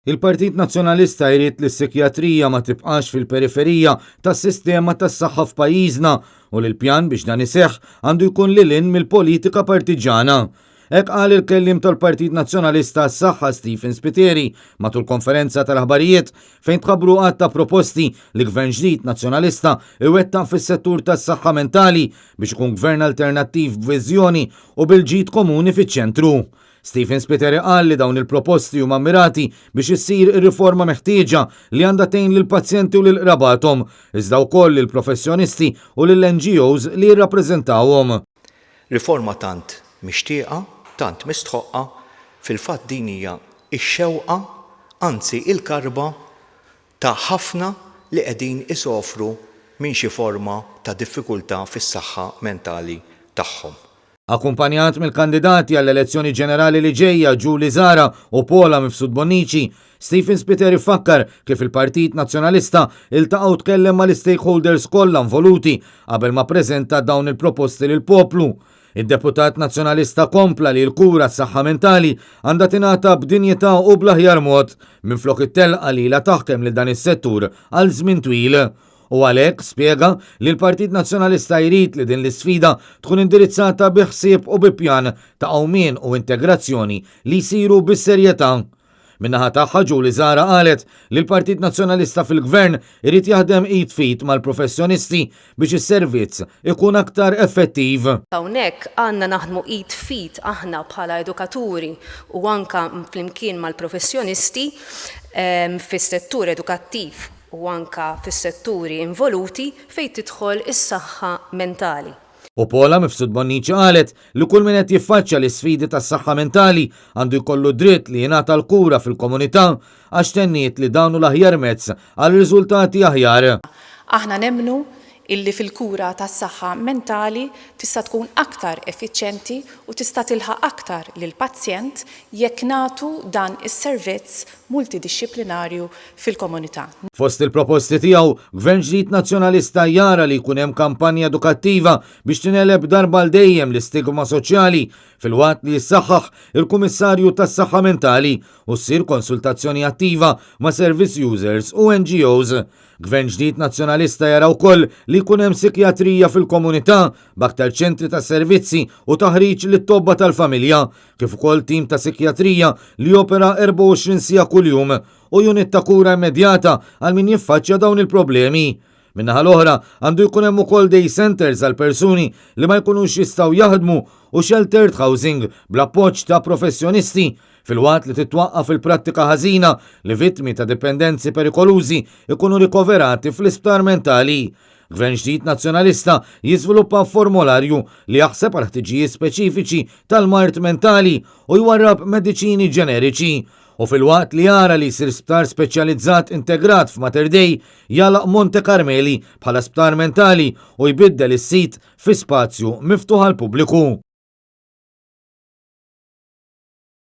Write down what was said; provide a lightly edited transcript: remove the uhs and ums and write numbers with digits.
Il-Partit Nazzjonalista jrid li s-sikjatrija ma tibqax fil-periferija tas-sistema tas-saħħa f'pajjiżna u li l-pjan biex dan iseħħ għandu jkun lil hinn mill-politika partiġġana. Hekk qal il-kelliem tal-Partit Nazzjonalista għas-Saħħa Stephen Spiteri matul konferenza tal-aħbarijiet fejn tħabbru għadd ta' proposti li Gvern ġdid Nazzjonalista iwettaq fis-settur tas-saħħa mentali biex ikun gvern alternattiv b'viżjoni u bil-ġid komuni fiċ-ċentru. Stephen Spiteri qal li dawn il-proposti huma mmirati biex issir ir-riforma meħtieġa li għandha tgħin lill-pazjenti u lil qrabathom, iżda wkoll lill-professjonisti u lill-NGOs li jirrappreżentawhom. Riforma tant mixtieqa, tant mistħoqqa, fil-fatt din hija x-xewqa, anzi il-karba ta' ħafna li qegħdin isofru minn xi forma ta' diffikultà fis-saħħa mentali tagħhom. Akkumpanjat mill-kandidati għall-elezzjoni ġenerali li ġejja Julie Zahra u Paula Mifsud Bonnici, Stephen Spiteri fakkar kif il-Partit Nazzjonalista iltaqa' u tkellem mal-istakeholders kollha involuti qabel ma ppreżenta dawn il-proposti lill-poplu. Id-deputat Nazzjonalista kompla li l-kura għas-saħħa mentali għandha tingħata b'dinjità u bl-aħjar mod, minflok it-telqa li ilha taħkem lil dan is-settur għal żmien twil. U għalhekk, spjega, li l-Partit Nazzjonalista jrid li din l-isfida tkun indirizzata bi ħsieb u bi pjan ta' qawmien u integrazzjoni li jsiru bis-serjetà. Min-naħa tagħha Julie Zahra qalet li l-Partit Nazzjonalista fil-Gvern irid jaħdem id f'id mal-professjonisti biex is-servizz ikun aktar effettiv. Hawnhekk għandna naħdmu id f'id aħna bħala edukaturi u anke flimkien mal-professjonisti fis-settur edukattiv u anke fis-setturi involuti fejn tidħol is-saħħa mentali. U Paula Mifsud Bonnici qalet li kull min qed jiffaċċja l-isfidi tas-saħħa mentali għandu jkollu d-dritt li jingħata l-kura fil-komunità għax tenniet li dan hu l-aħjar mezz għal riżultati aħjar. Aħna nemmnu illi fil-kura tas-saħħa mentali tista' tkun aktar effiċjenti u tista' tilħaq aktar lill-pazjent jekk nagħtu dan is-servizz multidixxiplinarju fil-komunità. Fost il-proposti tiegħu, Gvern ġdid Nazzjonalista jara li jkun hemm kampanja edukattiva biex tingħeleb darba għal dejjem l-istigma soċjali filwaqt li jissaħħaħ il-Kummissarju tas-Saħħa Mentali u ssir konsultazzjoni attiva ma' service users u NGOs. Gvern ġdid Nazzjonalista jara wkoll li jkun hemm sikjatrija fil-komunità b'aktar ċentri ta' servizzi u taħriġ lit-tobba tal-familja, kif ukoll tim ta' sikjatrija li jopera 24 siegħa kuljum u unit ta' kura immedjata għal min jiffaċċja dawn il-problemi. Min-naħa l-oħra, għandu jkun hemm ukoll day centres għal persuni li ma jkunux jistgħu jaħdmu u sheltered housing bl-appoġġ ta' professjonisti filwaqt li titwaqqaf il-prattika ħażina li vittmi ta' dipendenzi perikolużi jkunu rikoverati fl-isptar mentali. Gvern ġdid Nazzjonalista jiżviluppa formolarju li jaħseb għal ħtiġijiet speċifiċi tal-mard mentali u jwarrab mediċini ġeneriċi. U filwaqt li jara li jsir sptar speċjalizzat integrat f'Mater Dei, jagħlaq Monte Carmeli bħala sptar mentali u jbiddel is-sit fi spazju miftuħ għall-pubbliku.